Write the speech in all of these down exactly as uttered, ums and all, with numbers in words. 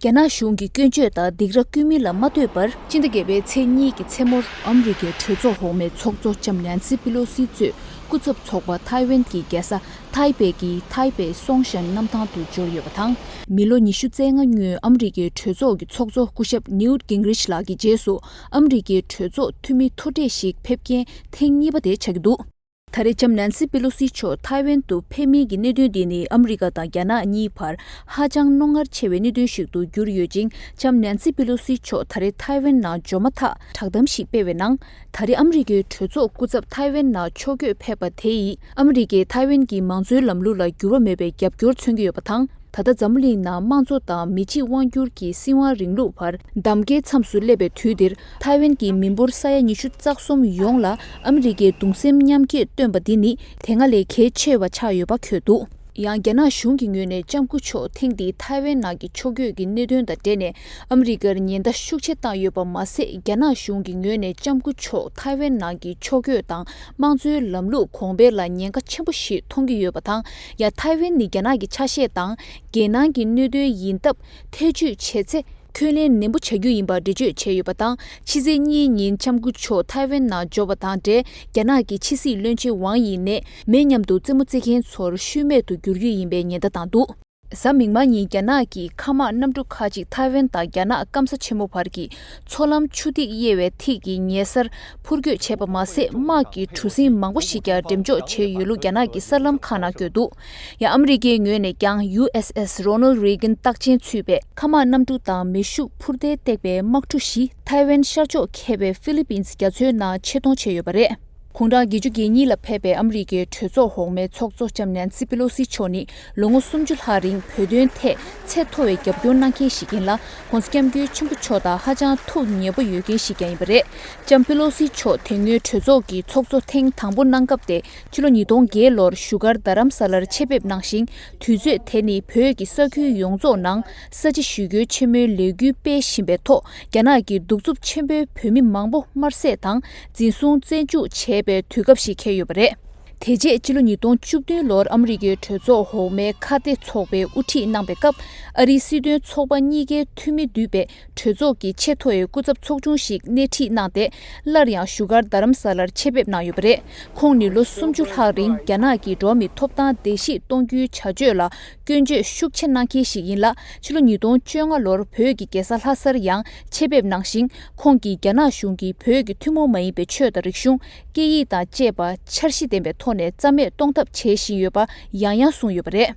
རྒྱ་ནག་གཞུང་གི་སྐྱོན་བརྗོད་དང་སྡིགས་ར་བསྐུལ་མིན་ལ་མ་ལྟོས་པར། སྤྱི་ཟླ་བརྒྱད་པའི་ཚེས་གཉིས་ཀྱི་མཚན་མོར་ཨ་མི་རི་ཀའི་གྲོས་ཚོགས་འོག་མའི་ཚོགས་གཙོ་ལྕམ་ནན་སི་པི་ལོ་སི་གཙོས་སྐུ་ཚབ་ཚོགས་པ་ཐའེ་ཝན་གྱི་རྒྱལ་ས་ཐའེ་པེ་གྱི་ཐའེ་པེ་སོང་ཞན་གནམ་ཐང་དུ་འབྱོར་ཡོད་པ་དང་། མི་ལོ་ཉི་ཤུ་རྩ་ལྔ་སྔོན་ཨ་མི་རི་ཀའི་གྲོས་ཚོགས་ཀྱི་ཚོགས་གཙོ་སྐུ་ཞབས་ནིའུ་ཏི་གིང་རིཆ་ལགས་ཀྱི་རྗེས་སུ་ཨ་མི་རི་ཀའི་གྲོས་ཚོགས་འཐུས་མི་མཐོ་གྲས་ཤིག་ཕེབས་མཁན་ཐེངས་གཉིས་པ་དེ་ཆགས་ཀྱི་འདུག། ད་རེས་ལྕམ་ནན་སི་པི་ལོ་སི་མཆོག་ཐའེ་ཝན་དུ་ཕེབས་མིན་གྱི་གནད་དོན་འདི་ནི་ཨ་མི་རི་ཀ་དང་རྒྱ་ནག་གཉིས་བར་ཧ་ཅང་རྣོ་ངར་ཆེ་བའི་གནད་དོན་ཞིག་ཏུ་གྱུར་ཡོད་ཅིང་། ལྕམ་ནན་སི་པི་ལོ་སི་མཆོག་ད་རེས་ཐའེ་ཝན་ནང་འབྱོར་མ་ཐག་བསྒྲགས་གཏམ་ཞིག་སྤེལ་བའི་ནང་། ད་རེས་ཨ་མི་རི་ཀའི་གྲོས་ཚོགས་སྐུ་ཚབ་ཐའེ་ཝན་ནང་ཕྱོགས་བསྐྱོད་ཕེབས་པ་དེ་ཡིས་ཨ་མི་རི་ཀས་ཐའེ་ཝན་གྱི་མང་གཙོའི་ལམ་ལུགས་ལ་འགྱུར་བ་མེད་པའི་རྒྱབ་སྐྱོར་མཚོན་གྱི་ཡོད་པ་དང་། ད་ལྟ་འཛམ་བུ་གླིང་ནང་དམངས་གཙོ་དང་མི་གཅིག་དབང་སྒྱུར་གྱི་སྲིད་དབང་རིང་ལུགས་བར་འདམ་གའི་མཚམས་སུ་སླེབས་པའི་དུས་འདིར། ཐའེ་ཝན་གྱི་མི་འབོར་ས་ཡ་ཉི་ཤུ་རྩ་གསུམ་ཡོངས་ལ་ཨ་མི་རི་ཀའི་གདུང་སེམས་མཉམ་སྐྱེད་བཏོན་པ་འདི་ནི་དེ་སྔ་ལས་གལ་ཆེ་བ་ཆགས་ཡོད་པ་འཁོད་འདུག། ཡང་རྒྱ་ནག་གཞུང་གི་ངོས་ནས་ལྕམ་སྐུ་མཆོག་ཐེངས་འདིའི་ཐའེ་ཝན་ནང་གི་ཕྱོགས་བསྐྱོད་ཀྱི་གནད་དོན་དང་འབྲེལ་ནས་ཨ་མི་རི་ཀར་ཉེན་བརྡ་ཤུགས་ཆེ་བཏང་ཡོད་པ་མ་ཟད། རྒྱ་ནག་གཞུང་གི་ངོས་ནས་ལྕམ་སྐུ་མཆོག་ཐའེ་ཝན་ནང་གི་ཕྱོགས་བསྐྱོད་དང་དམངས་གཙོའི་ལམ་ལུགས་གོང་འཕེལ་ལ་ཉེན་ཁ་ཆེན་པོ་ཞིག་མཐོང་གི་ཡོད་པ་དང་། ཡང་ཐའེ་ཝན་ནི་རྒྱ་ནག་གི་ཆ་ཤས་དང་། རྒྱལ་ནང་གི་གནད་དོན་ཡིན་སྟབས། ཐེ་བྱུས་བྱེད་ཚེ། འཁོན་ལན་ནན་པོ་བྱ་རྒྱུ་ཡིན་པ་འགྲེལ་བརྗོད་བྱས་ཡོད་པ་དང་། ཕྱི་ཚེས་གཉིས་ཉིན་ལྕམ་སྐུ་མཆོག་ཐའེ་ཝན་ནང་འབྱོར་བ་དང་འབྲེལ། རྒྱ་ནག་གི་ཕྱི་སྲིད་བློན་ཆེན་ཝང་ཡི་ནས་མེ་མཉམ་དུ་རྩེད་མོ་རྩེ་མཁན་ཚོར་ཤུལ་མེད་དུ་འགྱུར་རྒྱུ་ཡིན་པའི་ཉེན་བརྡ་བཏང་འདུག། གཟའ་མིག་དམར་ཉིན་རྒྱ་ནག་གི་མཁའ་དམག་གནམ་གྲུ་ཁག་ཅིག་ཐའེ་ཝན་དང་རྒྱ་ནག་སྐམ་ས་ཆེན་མོ་བར་གྱི་མཚོ་ལམ་ཆུ་ཐིགས་དབྱེ་བའི་ཐིག་གི་ཉེ་སར་འཕུར་སྐྱོད་བྱས་པ་མ་ཟད། དམག་གི་གྲུ་གཟིངས་མང་པོ་ཞིག་ཀྱང་འགྲེམས་འཇོག་བྱས་ཡོད་ལུགས་རྒྱ་ནག་གི་གསར་ལམ་ཁག་ནང་བཀོད་འདུག། ཡང་ཨ་མི་རི་ཀའི་ངོས་ནས་ཀྱང་ཡུ་ཨེས་ཨེས་Ronald Reagan རྟགས་ཅན་ཚུད་པའི་མཁའ་དམག་གནམ་གྲུ་དང་མེ་ཤུགས་འཕུར་མདེལ་བཏེགས་པའི་དམག་གྲུ་བཞི་ཐའེ་ཝན་ཤར་ཕྱོགས་ཁེབས་པའི་ཧྥི་ལི་པིན་རྒྱ་མཚོའི་ནང་ཆེད་གཏོང་བྱས་ཡོད་པ་རེད། དགུང་གྲངས་བརྒྱད་ཅུ་གྱ་གཉིས་ལ་ཕེབས་པའི་ཨ་མི་རི་ཀའི་གྲོས་ཚོགས་འོག་མའི་ཚོགས་གཙོ་ལྕམ་ནན་སི་པི་ལོ་སི་མཆོག་ནི་ལོ་ངོ་སུམ་ཅུ་ལྷག་རིང་བོད་དོན་ཐད་ཚད་མཐོ་བའི་རྒྱབ་སྐྱོར་གནང་མཁན་ཞིག་ཡིན་ལ། ༸གོང་ས་༸སྐྱབས་མགོན་ཆེན་པོ་མཆོག་དང་ཧ་ཅང་ཐུགས་ཉེ་པོ་ཡོད་མཁན་ཞིག་ཀྱང་ཡིན་པ་རེད། ལྕམ་པི་ལོ་སི་མཆོག་དེ་སྔོན་གྲོས་ཚོགས་ཀྱི་ཚོགས་གཙོ་ཐེངས་དང་པོ་གནང་སྐབས་དེ་ཕྱི་ལོ་ཉིས་སྟོང་བརྒྱད་ལོར་བཞུགས་སྒར་རྡ་རམ་ས་ལར་ཆེད་ཕེབས་གནང་ཞིང་། དུས་ཚོད་དེ་ནི་བོད་ཀྱི་ས་ཁུལ་ཡོངས་རྫོགས་ནང་ས་བྱི་ཞི་རྒོལ་ཆེན་མོའི་ལས་འགུལ་སྤེལ་བཞིན་པའི་ཐོག་རྒྱ་ནག་གི་གདུག་རྩུབ་ཆེན་པོས་བོད་མི་མང་པོ་དམར་བསད་དང་འཛིན་བཟུང་བཙོན་འཇུག་བྱས་པའི་དུས་སྐབས་ཤིག་འཁེལ་ཡོད་པ་རེད། དེ་རྗེས་ཕྱི་ལོ་ཉིས་སྟོང་བཅུ་བདུན་ལོར་ཨ་མི་རི་ཀའི་གྲོས་ཚོགས་འོག་མའི་ཁ་གཏད་ཚོགས་པའི་དབུ་ཁྲིད་གནང་པའི་སྐབས། ཨ་རིའི་སྲིད་དོན་ཚོགས་པ་གཉིས་ཀའི་འཐུས་མི་འདུས་པའི་གྲོས་ཚོགས་ཀྱི་ཆེས་མཐོ་བའི་སྐུ་ཚབ་ཚོགས་ཆུང་ཞིག་སྣེ་ཁྲིད་གནང་སྟེ། སླར་ཡང་བཞུགས་སྒར་རྡ་རམ་ས་ལར་ཆེད་ཕེབས་གནང་ཡོད་པ་རེད། ཁོང་ནི་ལོ་སུམ་ཅུ་ལྷག་རིང་རྒྱ་ནག་གི་འགྲོ་བ་མིའི་ཐོབ་ཐང་བརྡལ་བཤིག་གཏོང་རྒྱུའི་བྱ་སྤྱོད་ལ་སྐྱོན་བརྗོད་ཤུགས་ཆེ་གནང་མཁན་ཞིག་ཡིན་ལ། ཕྱི་ལོ་ཉིས་སྟོང་བཅོ་ལྔ་ལོར་བོད་ཀྱི་རྒྱལ་ས་ལྷ་སར་ཡང་ཆེད་ཕེབས་གནང་ཞིང་། ཁོང་གིས་རྒྱ་ནག་གཞུང་གིས་བོད་ཀྱི་ཐུན་མོང་མ་ཡིན་པའི་ཆོས་དང་རིག་གཞུང་། སྐད་ཡིག་དང་བཅས་པ་འཆར་གཞི་ལྡན་པའི་ཐོག་ནས་རྩ་མེད་གཏོང་ཐབས་བྱེད་བཞིན་ཡོད་པ་ཡང་ཡང་གསུངས་ཡོད་པ་རེད།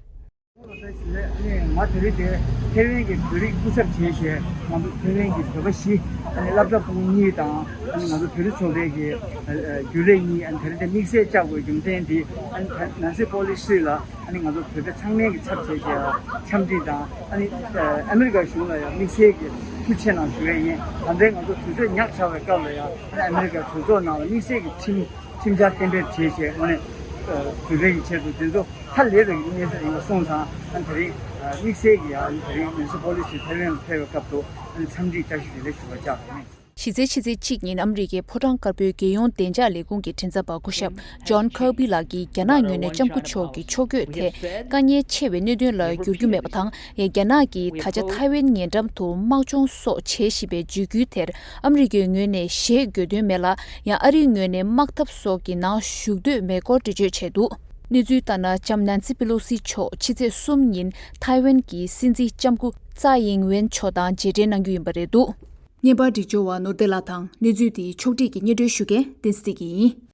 ང་དེ་རིང་དེ་ཐེ་ཝན་གྱི་བོད་རིགས་སྐུ་ཚབ་བྱས་བྱས། ང་ཚོ་ཐེ་ཝན་གྱི་བོད་པ་བཞི། ཨ་ནི་སློབ་གྲྭ་ཕྲུ་གུ་གཉིས་དང་། ཨ་ནི་ང་ཚོ་བོད་རིགས་ཚོགས་པའི་གི་ཨ་ཨ་རྒྱུན་ལས་གཉིས། ཨ་ནི་དེ་རིང་དེ་དམིགས་བསལ་བཅར་དགོས་རྒྱུ་མཚན་དེ། ཨ་ནི་ནན་སི་པོ་ལི་སི་ལ། ཨ་ནི་ང་ཚོ་བོད་པ་ཚང་མའི་གི་ཚབ་བྱས་བྱས་འཚམས་འདྲི་དང་། ཨ་ནི་ཨ་ཨ་མི་རི་ཀ་གཞུང་ལ་ཡང་དམིགས་བསལ་གྱི་ཐུགས་རྗེ་ཆེ་གནང་ཞུ་ཡས་ཡིན། ད་ལྟའི་ང་ཚོ་དུས་ཚོད་ཉག་ཕྲ་བའི་སྐབས་ལ་ཡང་། ཨ་ནི་ཨ་མི་རི་ཀ་གྲོས་ཚོགས་ནང་ལ་དམིགས་བསལ་གྱི་ཁྲིམས་ཁྲིམས་འཆར་གཏན་འབེབས་བྱས་བྱས། དངོས་གནས་ཨ་བོད་པའི་གི་ཆེད་དུ་དེ་ཚོ་ཧ་ལས་པའི་གི་གནས་ཚུལ་ཡིན་པ་སོང་ཙང་། ཨ་ནི་དེ་རིང་ཨ་དམིགས་བསལ་གྱི་ཡང་དེ་རིང་ནན་སི་པོ་ལི་སི་ཐེ་ཝན་ལ་ཕེབས་པའི་སྐབས་སུ། ཨ་ནི་འཚམས་འདྲིའི་བཀྲ་ཤིས་བདེ་ལེགས་ཞུ་བར་བཅར་བ་ཡིན། གཞི་རྩའི་ཕྱི་ཚེས་གཅིག་ཉིན་ཨ་མི་རི་ཀའི་ཕོ་བྲང་དཀར་པོའི་རྒྱལ་ཡོངས་བདེ་འཇགས་ལས་ཁུངས་ཀྱི་མགྲིན་ཚབ་པ་སྐུ་ཞབས་ཇོན་ཁར་བི་ལགས་ཀྱིས་རྒྱ་ནག་ངོས་ནས་ལྕམ་སྐུ་མཆོག་གི་ཕྱོགས་བསྐྱོད་དེ་དཀའ་ངལ་ཆེ་བའི་གནད་དོན་ལ་འགྱུར་རྒྱུ་མེད་པ་དང་། ཡང་རྒྱ་ནག་གིས་ད་ཆ་ཐའེ་ཝན་ཉེ་འགྲམ་དུ་དམག་སྦྱོང་སོགས་བྱེད་བཞིན་པའི་འཇིགས་སྐུལ་དེར་ཨ་མི་རི་ཀའི་ངོས་ནས་ཞེད་དགོས་དོན་མེད་ལ། ཡང་ཨ་རིའི་ངོས་ནས་དམག་འཐབ་སོགས་ཀྱི་ནང་ཞུགས་འདོད་མེད་སྐོར་འགྲེལ་བརྗོད་བྱས་འདུག། གནས་ཚུལ་ལྟར་ན། ལྕམ་ནན་སི་པི་ལོ་སི་མཆོག་ཕྱི་ཚེས་གསུམ་ཉིན་ཐའེ་ཝན་གྱི་སྲིད་འཛིན་ལྕམ་སྐུ་ཙའེ་ཡིང་ཝེན་མཆོག་དང་མཇལ་འཕྲད་གནང་རྒྱུ་ཡིན་པ་རེད་འདུག། བརྙན་པར་སྒྲིག་སྦྱོར་བ་ནོར་བདེ་ལགས་དང་། གནས་ཚུལ་འདིའི་ཕྱོགས་སྒྲིག་གིས་སྙན་སྒྲོན་ཞུ་མཁན་བསྟན་འཛིན་བདེ་སྐྱིད་ཡིན།